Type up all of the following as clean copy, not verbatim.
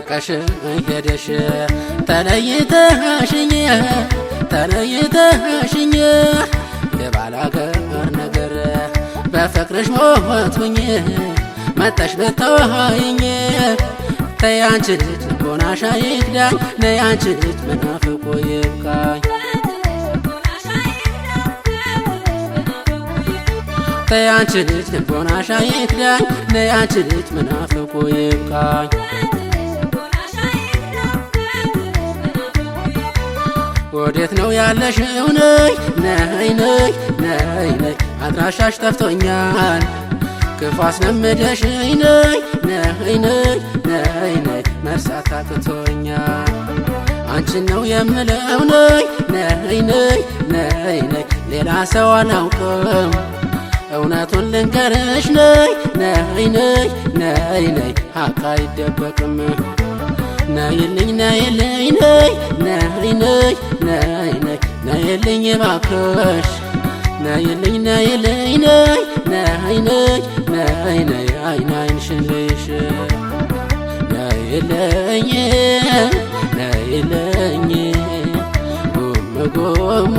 ርቀሽ ሄደሽ ተለይተሽኝ ተለይተሽኝ የባላገር ነገር በፍቅርሽ ሞትኩኝ መጠሽ ብታይኝ ተይ አንቺ ልጅ ልቦናሽ አይክዳኝ ነይ አንቺ ልጅ መናፍቁ ይብቃኝ። ተይ አንቺ ልጅ ልቦናሽ አይክዳኝ ነይ አንቺ ልጅ መናፍቁ ይብቃኝ። ወዴት ነው ያለሽው? ነይ ነይ ነይ ነይ ነይ አድራሻሽ ጠፍቶኛል። ክፉ አስለምደሽኝ ነይ ነይ ነይ ነይ ነይ መርሳት አቅቶኛል። አንቺን ነው የምለው ነይ ነይ ነይ ነይ ነይ ሌላ ሰው አላውቅም። እውነቱን ልንገርሽ ነይ ነይ ነይ ነይ ነይ ሀቅ አይደበቅም። ነይልኝ ነይልኝ ነይ ነይ ነይ ነይ ነይ ነይልኝ እባክሽ ነይልኝ ነይልኝ ነይ ነይ ነይ ነይ ነይ አይን አይንሽን ልይሽ ነይልኝ ነይልኝ ጉም ጉሙ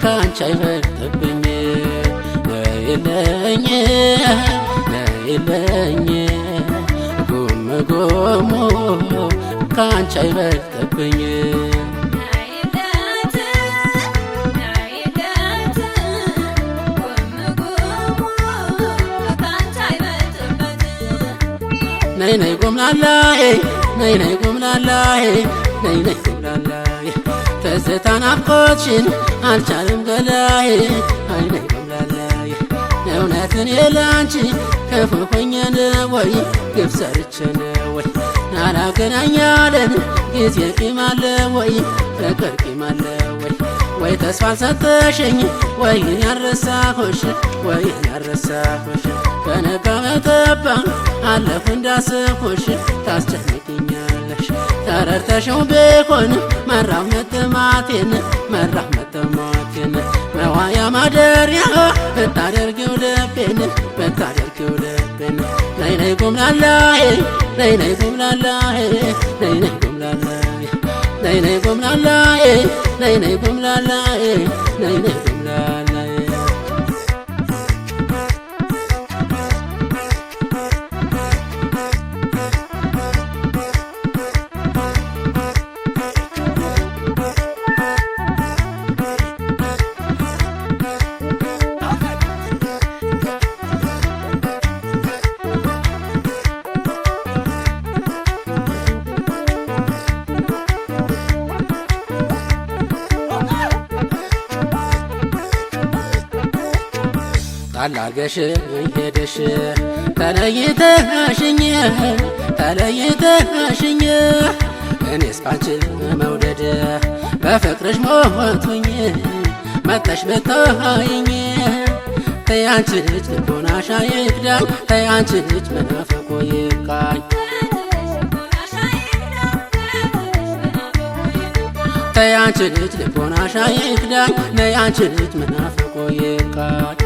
ካንቺ አይበልጥብኝ ነይልኝ ነይልኝ ጉም ጉሙ ካንቺ አይበልጥብኝ። ናይለት ናይለት ጉም ጉሙ ካንቺ አይበልጥበት። ነይ ነይ ጎምላላዬ ነይ ነይ ጎምላላዬ ነይ ነይ ጎምላላዬ ትዝታ ናፍቆትሽን አልቻልም ገላዬ አይ ነይ ጎምላላዬ እውነትን የላንቺ ክፉ ሆኜ ነው ወይ ግፍ ሰርቼ ነው ወይ አላገናኛለን ጊዜ ቂም አለ ወይ ፍቅር ቂም አለ ወይ ወይ ተስፋ አልሰጠሽኝ ወይ ያረሳሁሽ ወይ ያረሳሁሽ በነጋ በጠባ አለፉ እንዳስብኩሽ ታስጨንቅኛለሽ ተረድተሽው ቢሆን መራው መጥማቴን መራው መጥማቴን መዋያ ማደሪያ ብታደርጊው ልቤን ብታደርጊው ልቤን ነይ ነይ ጎምላላዬ ነይ ነይ ጎምላላዬ ነይ ነይ ጎምላላዬ ነይ ነይ ጎምላላዬ ነይ ነይ ጎምላላዬ ነይ ነይ ጎምላላዬ። ጣል አርገሽ ሄደሽ ተለይተሽኝ ተለይተሽኝ እኔስ ባንቺ መውደድ በፍቅርሽ ሞትኩኝ መጠሽ ብታይኝ ተይ አንቺ ልጅ ልቦናሽ አይክዳኝ ተይ አንቺ ልጅ መናፍቁ ይብቃኝ። ተይ አንቺ ልጅ ልቦናሽ አይክዳኝ ነይ አንቺ ልጅ መናፍቁ ይብቃኝ።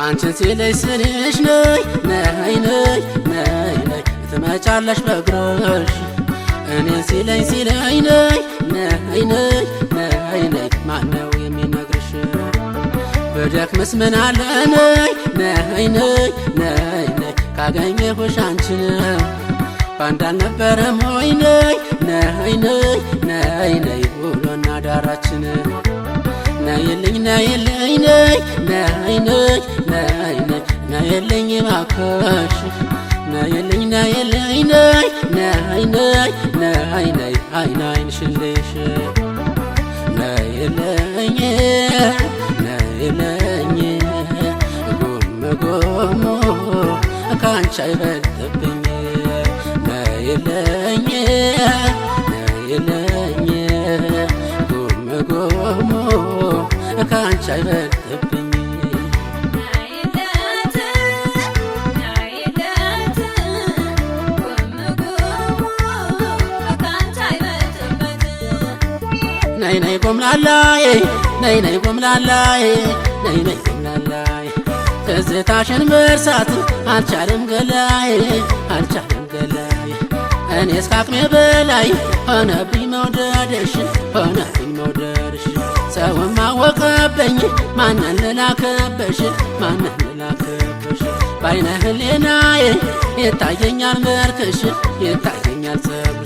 አንቺን ሲለሽ ስልሽ ነይ ነይ ነይ ነይ ነይ ትመጫለሽ በእግርሽ እኔን ሲለኝ ሲለኝ ነይ ነይ ነይ ነይ ነይ ማነው የሚነግርሽ ብደክምስ ምን አለ ነይ ነይ ነይ ነይ ነይ ካገኘሁሽ አንቺን ባንድ አልነበረም ወይ ነይ ነይ ነይ ነይ ነይ ውሎና ዳራችን ነይልኝ ነይልኝ ነይ ነይ ነይ ነይ ነይ ነይልኝ እባክሽ ነይልኝ ነይልኝ ነይ ነይ ነይ ነይ ነይ አይን አይንሽን ልይሽ ነይልኝ ነይልኝ ጉም ጉሙ ካንቺ አይበልጥብኝ ነይልኝ ነይልኝ ጉም ጉሙ ካንቺ አይበልጥብኝ። ናይለት ናይለት ጉም ጉሙ ካንቺ አይበልጥበት። ነይ ነይ ጎምላላዬ ነይ ነይ ጎምላላዬ ነይ ነይ ጎምላላዬ ትዝታሽን መርሳት አልቻለም ገላዬ፣ አልቻለም ገላዬ። እኔ እስከ አቅሜ በላይ ሆነብኝ መውደድሽ፣ ሆነብኝ መውደድሽ። ሰውም አወቀብኝ፣ ማንን ልላክብሽ፣ ማንን ልላክብሽ? ባይነ ህሊናዬ ይታየኛል መልክሽ፣ ይታየኛል ጸጉርሽ።